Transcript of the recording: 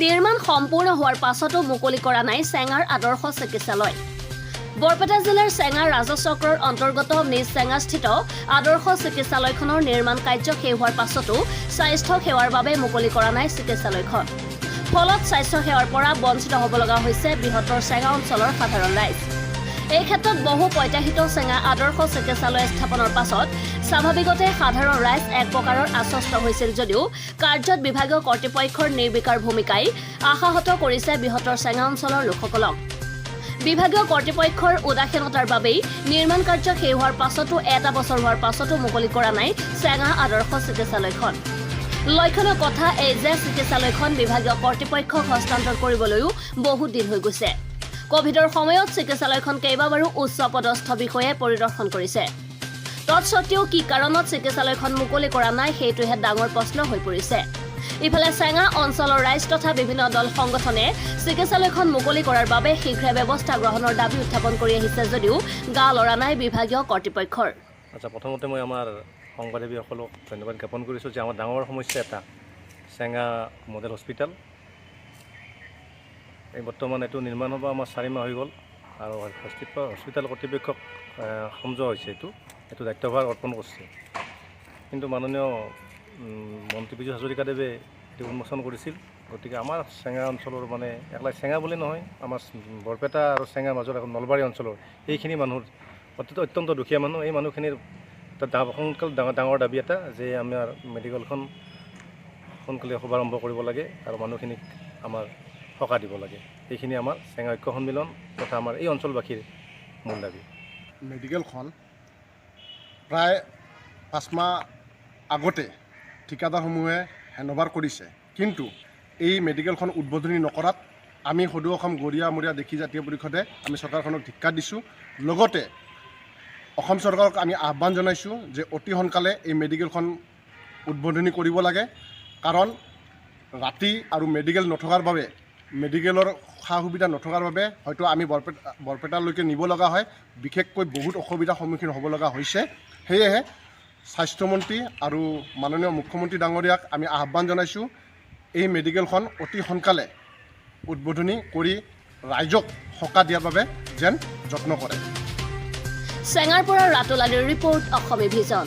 নিৰ্মাণ সম্পূৰ্ণ হোৱাৰ পাছতো মুকলি কৰা নাই চেঙাৰ আদৰ্শ চিকিৎসালয়। বৰপেটা জিলাৰ চেঙা ৰাজহ চক্ৰৰ অন্তৰ্গত নিজ চেঙাস্থিত আদৰ্শ চিকিৎসালয়খনৰ নিৰ্মাণ কাৰ্য শেষ হোৱাৰ পাছতো স্বাস্থ্য সেৱাৰ বাবে মুকলি কৰা নাই চিকিৎসালয়খন। ফলত স্বাস্থ্য সেৱাৰ পৰা বঞ্চিত হ'ব লগা হৈছে বৃহত্তৰ চেঙা অঞ্চলৰ সাধাৰণ ৰাইজ। এই ক্ষেত্ৰত বহু প্ৰত্যাশিত চেঙা আদৰ্শ চিকিৎসালয় স্থাপনৰ পাছত স্বাভাৱিকতে সাধাৰণ ৰাইজ এক প্ৰকাৰৰ আশ্বস্ত হৈছিল যদিও কাৰ্যত বিভাগীয় কৰ্তৃপক্ষৰ নিৰ্বিকাৰ ভূমিকাই আশাহত কৰিছে বৃহত্তৰ চেঙা অঞ্চলৰ লোকসকলক। বিভাগীয় কৰ্তৃপক্ষৰ উদাসীনতাৰ বাবেই নিৰ্মাণ কাৰ্য শেষ হোৱাৰ পাছতো, এটা বছৰ হোৱাৰ পাছতো মুকলি কৰা নাই চেঙা আদৰ্শ চিকিৎসালয়খন। লক্ষণীয় কথা এই যে চিকিৎসালয়খন বিভাগীয় কৰ্তৃপক্ষক হস্তান্তৰ কৰিবলৈও বহুত দিন হৈ গৈছে। কভিডৰ সময়ত চিকিৎসালয়খন কেইবাবাৰো উচ্চ পদস্থ বিষয়াই পৰিদৰ্শন কৰিছে। তৎসত্বেও কি কাৰণত চিকিৎসালয়খন মুকলি কৰা নাই, সেইটোহে ডাঙৰ প্ৰশ্ন হৈ পৰিছে। ইফালে চেঙা অঞ্চলৰ ৰাইজ তথা বিভিন্ন দল সংগঠনে চিকিৎসালয়খন মুকলি কৰাৰ বাবে শীঘ্ৰে ব্যৱস্থা গ্ৰহণৰ দাবী উত্থাপন কৰি আহিছে যদিও গা লৰা নাই বিভাগীয় কৰ্তৃপক্ষৰ। আচ্ছা, প্ৰথমতে মই আমাৰ সংবাদসেৱীসকলক ধন্যবাদ জ্ঞাপন কৰিছোঁ যে আমাৰ ডাঙৰ সমস্যা এটা চেঙা মডেল হস্পিটেল, এই বৰ্তমান এইটো নিৰ্মাণ হ'ব আমাৰ 4 মাহ হৈ গ'ল আৰু হস্পিটেল কৰ্তৃপক্ষক সমজোৱা হৈছে, এইটো দায়িত্বভাৰ অৰ্পণ কৰিছে। কিন্তু মাননীয় মন্ত্ৰী পীযুষ হাজৰিকাদেৱে এইটো উন্মোচন কৰিছিল। গতিকে আমাৰ চেঙা অঞ্চলৰ, মানে একলাই চেঙা বুলি নহয়, আমাৰ বৰপেটা আৰু চেঙাৰ মাজৰ এখন নলবাৰী অঞ্চলৰ এইখিনি মানুহৰ অত্যন্ত দুখীয়া মানুহ, এই মানুহখিনিৰ এটা সোনকাল ডাঙৰ ডাঙৰ দাবী এটা যে আমাৰ মেডিকেলখন সোনকালে শুভাৰম্ভ কৰিব লাগে আৰু মানুহখিনিক আমাৰ সকাহ দিব লাগে। এইখিনি আমাৰ চেঙা ঐক্য সন্মিলন তথা আমাৰ এই অঞ্চলবাসীৰ মূল দাবী। মেডিকেলখন প্ৰায় 5 মাহ আগতে ঠিকাদাৰসমূহে হেণ্ডঅভাৰ কৰিছে। কিন্তু এই মেডিকেলখন উদ্বোধনী নকৰাত আমি সদৌ অসম গৰীয়া মৰীয়া দেশী জাতীয় পৰিষদে আমি চৰকাৰখনক ধিক্কাৰ দিছোঁ। লগতে অসম চৰকাৰক আমি আহ্বান জনাইছোঁ যে অতি সোনকালে এই মেডিকেলখন উদ্বোধনী কৰিব লাগে। কাৰণ ৰাতি আৰু মেডিকেল নথকাৰ বাবে, মেডিকেলৰ সা সুবিধা নথকাৰ বাবে হয়তো আমি বৰপেটালৈকে নিব লগা হয়। বিশেষকৈ বহুত অসুবিধাৰ সন্মুখীন হ'ব লগা হৈছে। সেয়েহে স্বাস্থ্যমন্ত্ৰী আৰু মাননীয় মুখ্যমন্ত্ৰী ডাঙৰীয়াক আমি আহ্বান জনাইছোঁ, এই মেডিকেলখন অতি সোনকালে উদ্বোধনী কৰি ৰাইজক সকাহ দিয়াৰ বাবে যেন যত্ন কৰে। চেঙাৰ পৰা ৰাতুল আলীৰ ৰিপৰ্ট, অসমী ভিজন।